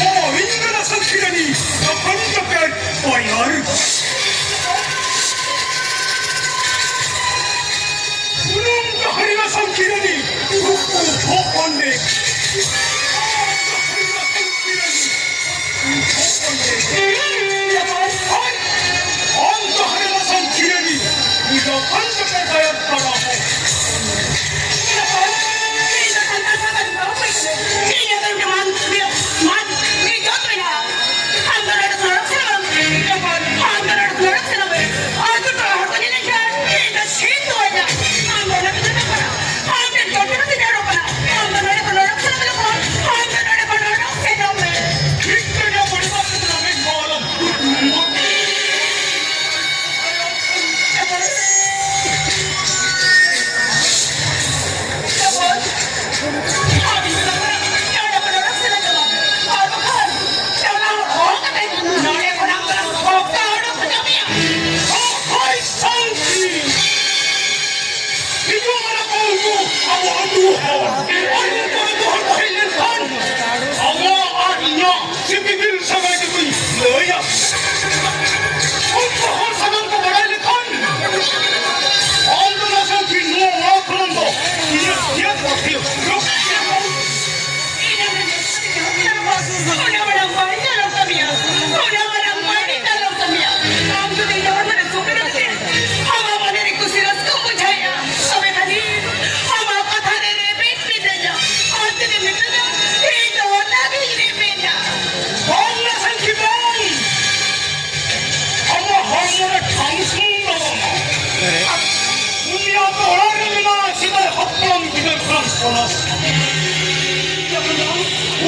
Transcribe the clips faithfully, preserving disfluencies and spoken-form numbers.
ᱚ, ᱤᱧ ᱠᱟᱱᱟ ᱥᱟᱹᱠᱷᱤ ᱨᱟᱹᱱᱤ, ᱜᱟᱯᱟᱱ ᱡᱟᱯᱮᱫ ᱯᱟᱭᱟᱨ᱾ ᱵᱩᱞᱩᱝ ᱫᱚ ᱦᱟᱹᱨᱤᱢᱟ ᱥᱟᱹᱠᱷᱤ ᱨᱟᱹᱱᱤ, ᱩᱠᱩ ᱦᱚᱯᱚᱱ ᱞᱮ᱾ ᱦᱚᱯᱚᱱ ᱞᱮ᱾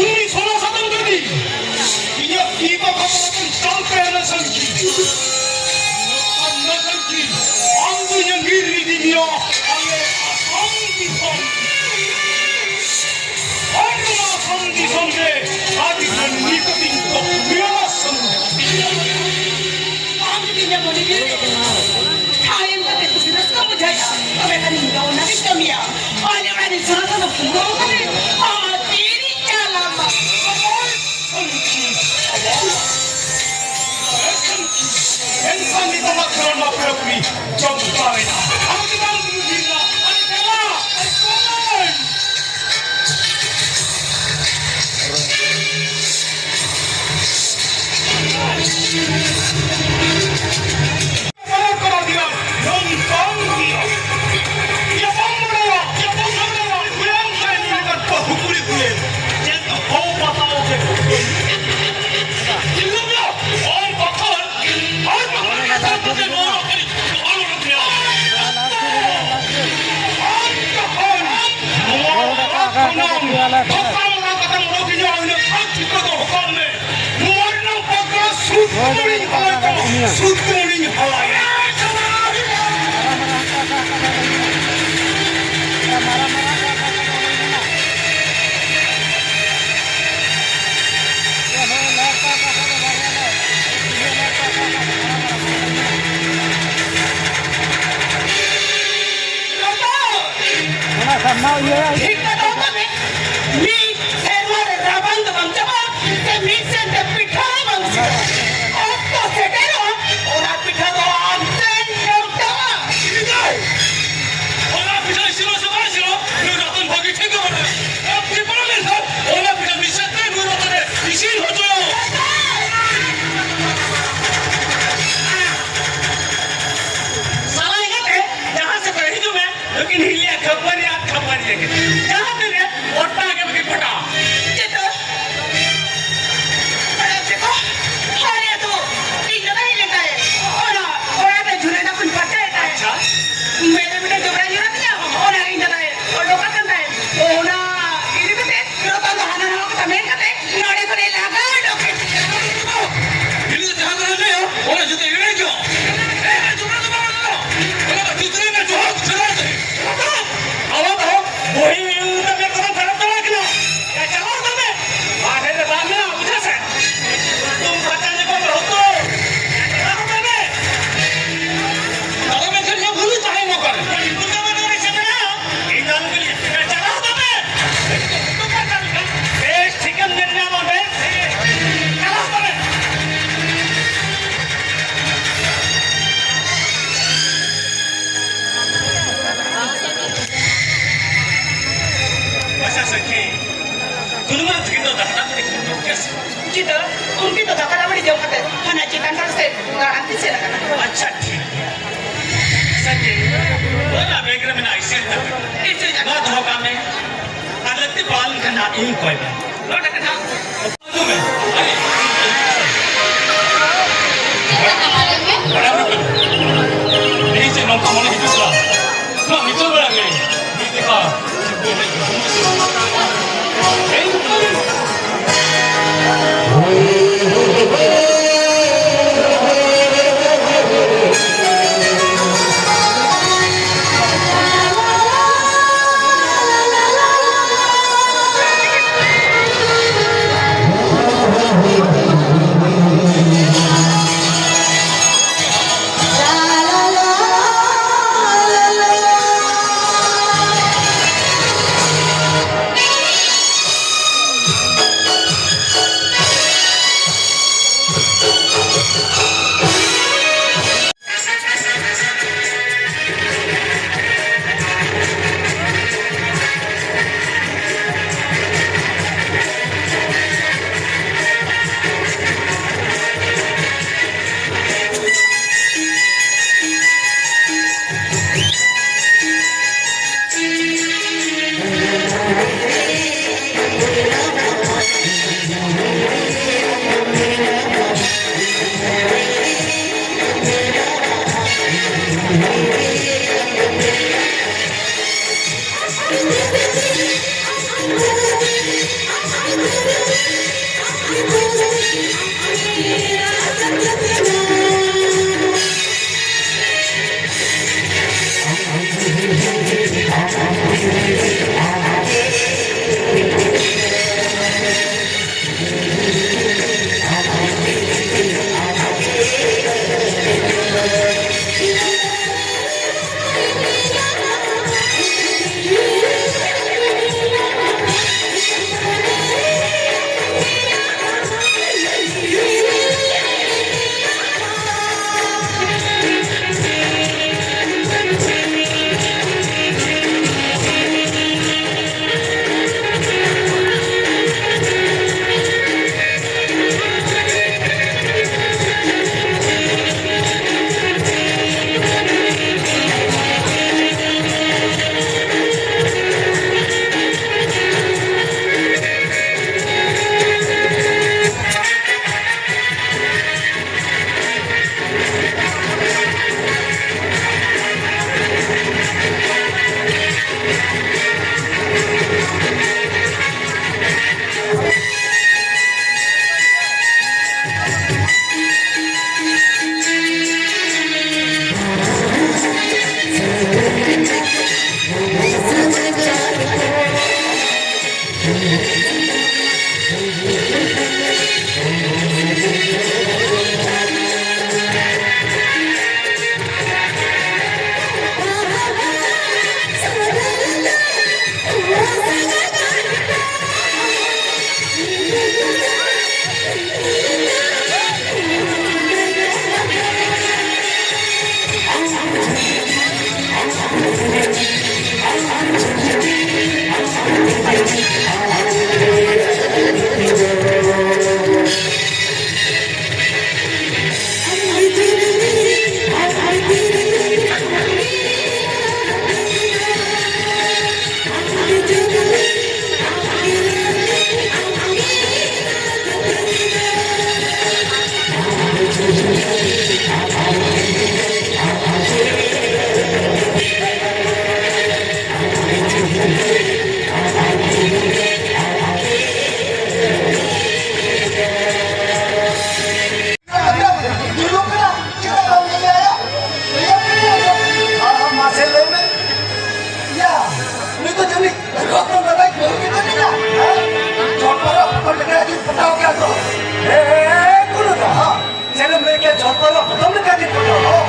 ᱩᱱᱤ ᱥᱚᱱᱟ ᱥᱟᱫᱚᱢ ᱡᱩᱫᱤ ᱤᱧᱟᱹᱜ ᱛᱤ ᱠᱚ ᱠᱷᱟᱯᱟᱣ ᱠᱟᱛᱮ ᱪᱟᱞ ᱯᱮ ᱱᱟ ᱥᱟᱹᱝᱠᱷᱤ᱾ ᱱᱟ ᱥᱟᱹᱝᱠᱷᱤ, ᱟᱢ ᱫᱚᱧ ᱟᱸᱜᱤᱨ ᱤᱫᱤ ᱢᱮᱭᱟ ᱟᱞᱮ ᱟᱥᱟᱢ ᱫᱤᱥᱚᱢ᱾ ᱟᱨ ᱱᱚᱣᱟ ᱟᱥᱟᱢ ᱫᱤᱥᱚᱢ ᱨᱮ ᱟᱹᱰᱤ ᱜᱟᱱ ᱱᱤᱛᱚᱜ ᱤᱧ ᱠᱚ ᱢᱮᱭᱟ ᱥᱟᱹᱝᱠᱷᱤ᱾ ᱟᱢ ᱡᱩᱫᱤ ᱤᱧᱟᱹᱜ ᱢᱚᱱᱮ ᱡᱤᱣᱤ ᱨᱮ ᱴᱷᱟᱶ ᱮᱢ ᱠᱟᱛᱮ ᱠᱩᱥᱤ ᱨᱟᱹᱥᱠᱟᱹᱢ ᱵᱩᱡᱷᱟᱹᱣᱮᱫᱼᱟ, ᱛᱚᱵᱮ ᱠᱷᱟᱱ ᱤᱧ ᱫᱚ ᱚᱱᱟᱜᱤᱧ ᱠᱟᱹᱢᱤᱭᱟ᱾ ᱟᱞᱮ ᱚᱲᱟᱜ ᱨᱤᱱ ᱥᱚᱨᱚᱛ ᱫᱚ ᱠᱩᱢᱵᱽᱲᱩ ᱟᱠᱟᱱᱟᱭ᱾ ᱟᱨ ᱛᱤᱨᱤᱧ ᱪᱟᱞᱟᱜ ᱢᱟ᱾ ᱮᱱᱠᱷᱟᱱ ᱱᱤᱛᱚᱜ ᱢᱟ ᱠᱷᱮᱞᱳᱰ ᱢᱟ ᱯᱩᱨᱟᱹᱯᱩᱨᱤ ᱡᱚᱢ ᱩᱛᱟᱹᱨᱮᱱᱟ᱾ ᱟᱢ ᱪᱮᱛᱟᱱ ᱛᱮᱢ ᱩᱭᱦᱟᱹᱨᱟ᱾ ᱟᱨᱮ ᱪᱟᱞᱟᱜ, ᱟᱨᱮ ᱪᱟᱞᱟᱜ᱾ ᱱᱚᱣᱟ ᱨᱮᱱᱟᱜ ᱯᱟᱛᱲᱟ ᱥᱩᱛ ᱠᱚᱨᱮᱧ ᱦᱟᱞᱟᱭ ᱛᱟᱢᱟ, ᱥᱩᱛ ᱠᱚᱨᱮᱧ ᱦᱟᱞᱟᱭᱟ᱾ ᱚᱱᱟ ᱥᱟᱢᱱᱟ ᱤᱭᱟᱹ ᱴᱷᱤᱠ ᱠᱟᱛᱷᱟ ᱠᱟᱱᱟ᱾ ᱢᱤᱫ ᱥᱮᱨᱢᱟ ᱨᱮ ᱨᱟᱵᱟᱝ ᱫᱚ ᱵᱟᱝ ᱪᱟᱵᱟᱜᱼᱟ, ᱥᱮ ᱢᱤᱫ ᱥᱮᱱ ᱛᱮ ᱯᱤᱴᱷᱟᱹ ᱦᱚᱸ ᱵᱟᱝ ᱤᱥᱤᱱᱚᱜᱼᱟ᱾ ᱚᱠᱛᱚ ᱥᱮᱴᱮᱨᱚᱜᱼᱟ, ᱚᱱᱟ ᱯᱤᱴᱷᱟᱹ ᱫᱚ ᱟᱢ ᱴᱷᱮᱱ ᱡᱚᱢ ᱪᱟᱵᱟᱜᱼᱟ᱾ ᱚᱱᱟ ᱯᱤᱴᱷᱟᱹ ᱤᱥᱤᱱᱚᱜ ᱥᱮ ᱵᱟᱝ ᱤᱥᱤᱱᱚᱜ, ᱱᱩᱭ ᱨᱚᱛᱚᱱ ᱵᱷᱟᱹᱜᱤ ᱴᱷᱤᱠ ᱜᱮ ᱵᱟᱰᱟᱭᱟ᱾ ᱟᱢ ᱴᱷᱤᱠ ᱵᱟᱲᱟ ᱞᱮᱱᱠᱷᱟᱱ ᱚᱱᱟ ᱯᱤᱴᱷᱟᱹ ᱢᱤᱫ ᱥᱮᱱ ᱛᱮ ᱱᱩᱭ ᱨᱚᱛᱚᱱᱮ ᱤᱥᱤᱱ ᱦᱚᱪᱚᱭᱟ᱾ ᱥᱟᱞᱟ ᱮᱸᱜᱟᱛᱮ, ᱡᱟᱦᱟᱸ ᱥᱮᱫ ᱠᱷᱚᱱ ᱦᱤᱡᱩᱜ ᱢᱮ, ᱱᱩᱠᱤᱱ ᱦᱤᱞᱤᱭᱟ ᱠᱷᱟᱹᱯᱟᱹᱨᱤ ᱟᱨ ᱠᱷᱟᱹᱯᱟᱹᱨᱤ ᱟᱹᱠᱤᱱ᱾ ᱧᱩᱨᱩᱜ ᱠᱟᱱᱟ, ᱪᱮᱫᱟᱜ ᱵᱟᱢ ᱧᱮᱞᱮᱭᱟ? ᱞᱟᱹᱭᱟᱢ ᱠᱟᱱᱟ ᱛᱚ᱾ ᱟᱨ ᱢᱟᱥᱮ ᱞᱟᱹᱭ ᱢᱮ᱾ ᱭᱟ, ᱱᱩᱭ ᱫᱚ ᱡᱟᱹᱱᱤᱡ ᱨᱚᱛᱚᱱ ᱫᱟᱫᱟᱭ ᱵᱟᱹᱦᱩ ᱜᱮ ᱛᱟᱹᱞᱤᱧᱟ, ᱦᱮᱸ? ᱡᱚᱞᱯᱟᱨᱚ ᱦᱚᱯᱚᱱ ᱞᱮᱠᱟ ᱜᱮ ᱯᱚᱴᱟᱣ ᱠᱮᱫ ᱫᱚ᱾ ᱦᱮᱸ, ᱦᱮᱸ, ᱦᱮᱸ, ᱠᱩᱞᱩ ᱫᱟ᱾ ᱦᱮᱸ᱾ ᱪᱮᱫ ᱮᱢ ᱞᱟᱹᱭ ᱠᱮᱫ? ᱡᱚᱞᱯᱟᱨᱚ ᱦᱚᱯᱚᱱ ᱞᱮᱠᱟ ᱜᱮ ᱯᱚᱴᱟᱣ᱾ ᱚ,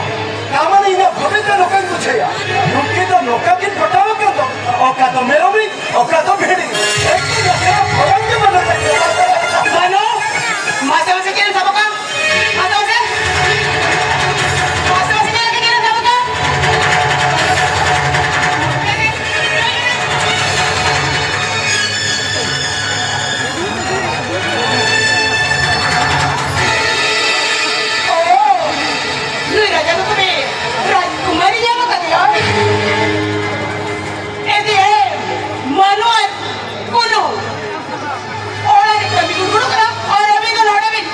ᱛᱟᱨ ᱢᱟᱱᱮ ᱤᱧᱟᱹᱜ ᱵᱷᱟᱹᱵᱤᱛ ᱫᱚ ᱱᱚᱝᱠᱟᱧ ᱵᱩᱡᱷᱟᱹᱣᱟ᱾ ᱱᱩᱠᱤᱱ ᱫᱚ ᱱᱚᱝᱠᱟ ᱠᱤᱱ ᱯᱚᱴᱟᱣ ᱠᱮᱫ ᱫᱚ᱾ ᱚᱠᱟ ᱫᱚ ᱢᱮᱨᱚᱢᱤᱡ, ᱚᱠᱟ ᱫᱚ ᱵᱷᱤᱰᱤ᱾ ᱮᱠᱴᱩ ᱱᱟᱥᱮᱱᱟᱜ ᱯᱷᱚᱨᱚᱠ ᱜᱮ ᱵᱟᱹᱱᱩᱜ ᱛᱟᱹᱠᱤᱱᱟ᱾ ᱵᱟᱹᱱᱩ, ᱢᱟᱥᱮ ᱢᱟᱥᱮ ᱪᱮᱫ ᱮᱢ ᱥᱟᱵᱚᱜ ᱠᱟᱱ? ᱢᱟᱥᱮ ᱢᱟᱥᱮ? ᱢᱟᱥᱮ ᱢᱟᱥᱮ ᱪᱮᱫ ᱞᱟᱹᱜᱤᱫ ᱪᱮᱫ ᱮᱢ ᱥᱟᱵᱚᱜ ᱠᱟᱱ? ᱚ, ᱱᱩᱭ ᱨᱟᱡᱟ ᱫᱚ ᱛᱚᱵᱮ ᱨᱟᱡᱽᱠᱩᱢᱟᱨᱤ ᱧᱟᱢ ᱟᱠᱟᱫᱮᱭᱟ? ᱮᱫᱮ, ᱢᱟᱱᱣᱟ ᱠᱩᱱᱩ ᱚᱲᱟᱜ ᱨᱮ ᱠᱟᱹᱢᱤ ᱠᱚ ᱫᱩᱲᱩᱵ ᱠᱟᱱᱟ ᱟᱨ ᱟᱹᱵᱤᱱ ᱫᱚ ᱱᱚᱰᱮ ᱵᱤᱱ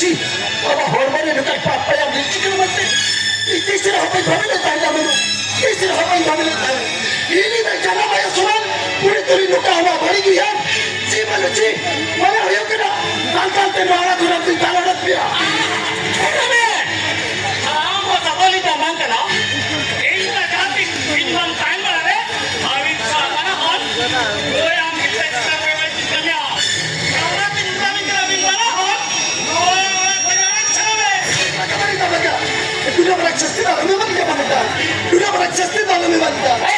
ᱪᱤ, ᱟᱵᱚ ᱦᱚᱲᱢᱚ ᱨᱮ ᱱᱚᱝᱠᱟ ᱯᱟᱯ ᱯᱟᱭᱟᱢ ᱦᱩᱭᱩᱜ ᱪᱤᱠᱟᱹ ᱢᱮᱱᱛᱮ? ᱤᱧ ᱛᱤᱥ ᱨᱮᱦᱚᱸ ᱵᱟᱹᱧ ᱵᱷᱟᱵᱤ ᱞᱮᱫ ᱛᱟᱦᱮᱸᱫ ᱟᱢ ᱫᱚ᱾ ᱛᱤᱥ ᱨᱮᱦᱚᱸ ᱵᱟᱹᱧ ᱵᱷᱟᱵᱤ ᱞᱮᱫ ᱛᱟᱦᱮᱸᱫ᱾ ᱤᱧ ᱨᱮᱱ ᱡᱟᱱᱟᱢ ᱟᱭᱳ ᱥᱚᱢᱟᱱ ᱠᱩᱲᱤ ᱛᱩᱞᱩᱡ ᱱᱚᱝᱠᱟ ᱟᱢᱟᱜ ᱵᱟᱹᱲᱤᱡ ᱩᱭᱦᱟᱹᱨ᱾ ᱪᱤ ᱵᱟᱹᱱᱩᱜ ᱪᱤ᱾ ᱢᱟᱱᱮ ᱦᱩᱭᱩᱜ ᱠᱟᱱᱟ, ᱛᱟᱞ ᱛᱟᱞ ᱛᱮ ᱱᱚᱣᱟ ᱟᱲᱟᱜ ᱠᱷᱚᱱᱟᱜ ᱫᱩᱧ ᱛᱟᱞ ᱚᱰᱚᱠ ᱯᱮᱭᱟ᱾ ᱟᱢ ᱫᱚ ᱥᱟᱛᱚᱞᱤ ᱫᱚ ᱵᱟᱝ ᱠᱟᱱᱟ᱾ ᱤᱧ ᱢᱟ ᱡᱟᱦᱟᱸ ᱛᱤᱥ ᱤᱧ ᱵᱟᱢ ᱛᱟᱦᱮᱱ ᱵᱟᱲᱟ ᱨᱮ, ᱟᱹᱣᱨᱤ ᱥᱟᱢᱟᱱᱟ ᱦᱚᱸ᱾ ᱳᱭ ᱟᱢ ᱜᱤᱫᱽᱨᱟᱹ ᱪᱮᱛᱟᱱ ᱨᱮ ᱠᱟᱹᱢᱤᱭᱟ᱾ ᱚᱱᱟᱛᱮ ᱢᱮᱛᱟᱢ ᱠᱟᱱᱟ, ᱢᱤᱫ ᱢᱟᱨᱟᱝ ᱦᱚᱲ, ᱱᱚᱣᱟ ᱚᱲᱟᱜ ᱠᱷᱚᱱ ᱟᱲᱟᱜ ᱪᱷᱟᱲᱟᱣ ᱢᱮ᱾ ᱫᱩᱱᱤᱭᱟᱹ ᱵᱟᱨᱟ ᱡᱟᱹᱥᱛᱤ ᱫᱚ ᱟᱞᱚᱢ ᱮᱢᱟᱱ ᱜᱮᱭᱟ ᱵᱟᱝ ᱫᱟ᱾ ᱫᱩᱱᱤᱭᱟᱹ ᱵᱟᱨᱟ ᱡᱟᱹᱥᱛᱤ ᱫᱚ ᱟᱞᱚᱢ ᱮᱢᱟᱱ ᱫᱟ᱾ ᱮᱭ